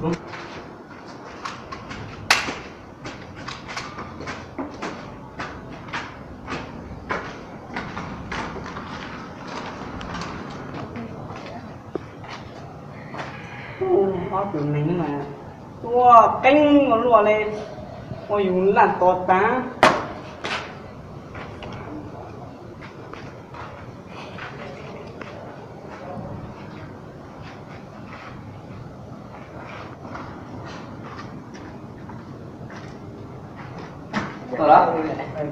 Ob tug neeg mas tuaj qeeb ua luaj li, ua yus laj tos tas. Tuaj los?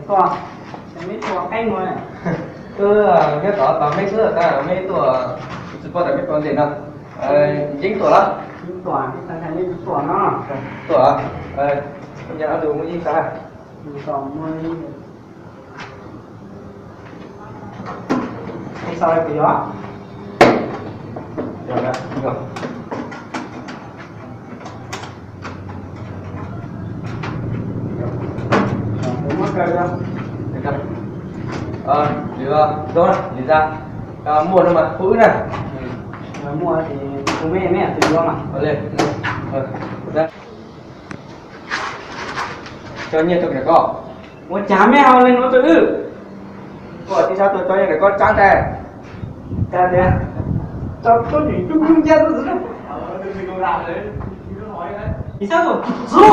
Tuaj, meb tuaj qeeb ua. Wb nyob tod tos meb xwb tab meb tuaj, tsis paub tas meb tuaj ntawm no. Yeeb tuaj los? Tuaj, tuaj no. Tuaj, ob tug muaj yeeb tso. Muaj no mas hu wb na. Muaj ces hu meb, meb tus yuav mas. Cov nyiaj rau koj. Ua cas mej ho leej nuav rau wb? Koj tsis sab tuaj cov nyiaj rau koj tsaab tag. Cas tias cov tuab nyuam cub cub ncab xwb. Tsis sab tuaj, xub,